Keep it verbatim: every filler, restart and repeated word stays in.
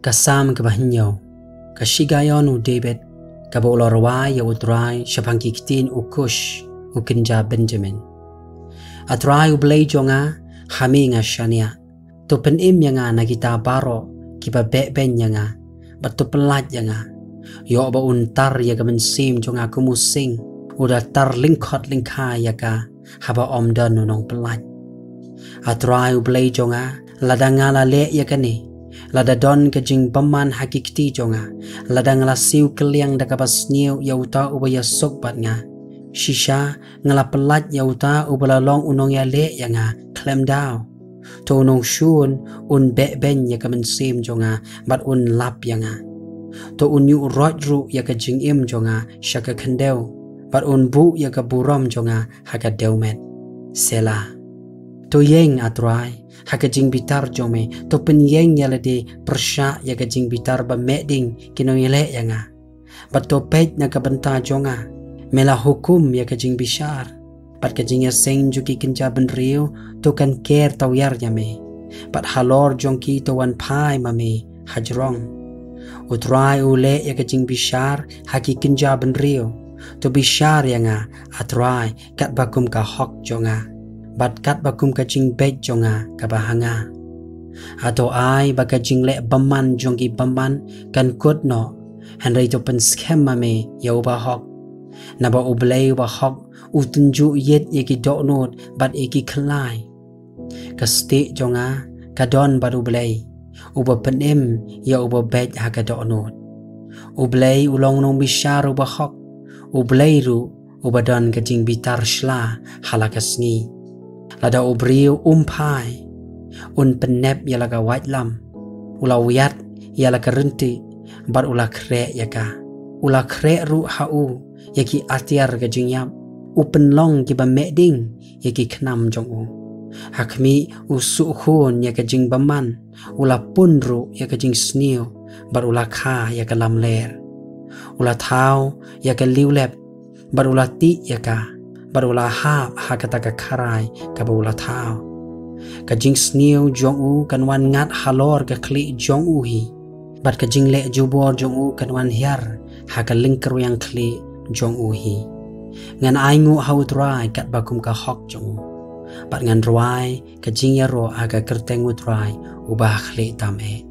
Ka Salm kaba hynñiew. Ka shigai u David, kaba u la rwai ïa U Trai shaphang ki ktien u Kush, u kynja Benjamin. A Trai U Blei jong nga, ha me nga shaniah. To pynim ïa nga na kita baroh kiba behbeiñ ïa nga, bad to pyllait ïa nga. Ïoh ba un tar ïa ka mynsiem jong nga kum u sing, u da tar lyngkhot lyngkhai ïa ka, haba ym don u nongpyllait. A Trai U Blei jong nga, lada nga la leh ïa kane, lada don ka jingbymman ha ki kti jong nga, lada nga la siew kylliang da kaba sniew ïa uta uba ïasuk bad nga, shisha nga la pyllait ïa uta uba la long u nongïaleh ïa nga khlem daw. To u nongshun un behbeiñ ïa ka mynsiem jong nga, bad un lap ïa nga. To un ïuh roit ruh ïa ka jingim jong nga sha ka khyndew, bad un buh ïa ka burom jong nga ha ka dewmet. Selah. To ïeng, A Trai, ha ka jingbitar jong me, to pynïeng ïa lade pyrshah ïa ka jingbitar ba meh ding ki nongïaleh ïa nga. Bad to peit na ka bynta jong nga, me la hukum ïa ka jingbishar. Bad ka jingïaseng jong ki kynja bynriew, to kan ker tawiar ïa me. Bad halor jong ki to wan phai ma me hajrong. U Trai u leh ïa ka jingbishar ha ki kynja bynriew. To bishar ïa nga, A Trai, katba kum ka hok jong nga, bad katba kum ka jingbeit jong nga kaba ha nga. Hato ai ba ka jingleh bymman jong ki bymman kan kut noh, hynrei to pynskhem ma me ïa uba hok. Naba U Blei uba hok u tynjuh ïit ïa ki dohnud bad ïa ki khyllai. Ka stieh jong nga ka don bad U Blei, uba pynim ïa uba beit ha ka dohnud. U Blei u long u nongbishar uba hok. U Blei ruh uba don ka jingbitar shla ha la ka sngi. Lada u briew um phai, un pynnep ïa la ka waitlam. U la wiat ïa la ka rynti, bad u la khreh ïa ka. U la khreh ruh ha u ïa ki atiar ka jingïap. U pynlong kiba meh ding ïa ki khnam jong u. Ha khmih u suh khun ïa ka jingbymman. U la pun ruh ïa ka jingsniew, bad u la kha ïa ka lamler. U la thaw ïa ka liewlep, bad u la tih ïa ka, bad u la hap ha kata ka kharai kaba u la thaw. Ka jingsniew jong u kan wan ngat halor ka khlieh jong u hi, bad ka jingleh jubor jong u kan wan hiar ha ka lyngkyrwiang khlieh jong u hi. Ngan ainguh ha U Trai katba kum ka hok jong u, bad ngan rwai ka jingïaroh ha ka kyrteng U Trai uba ha khlieh tam eh.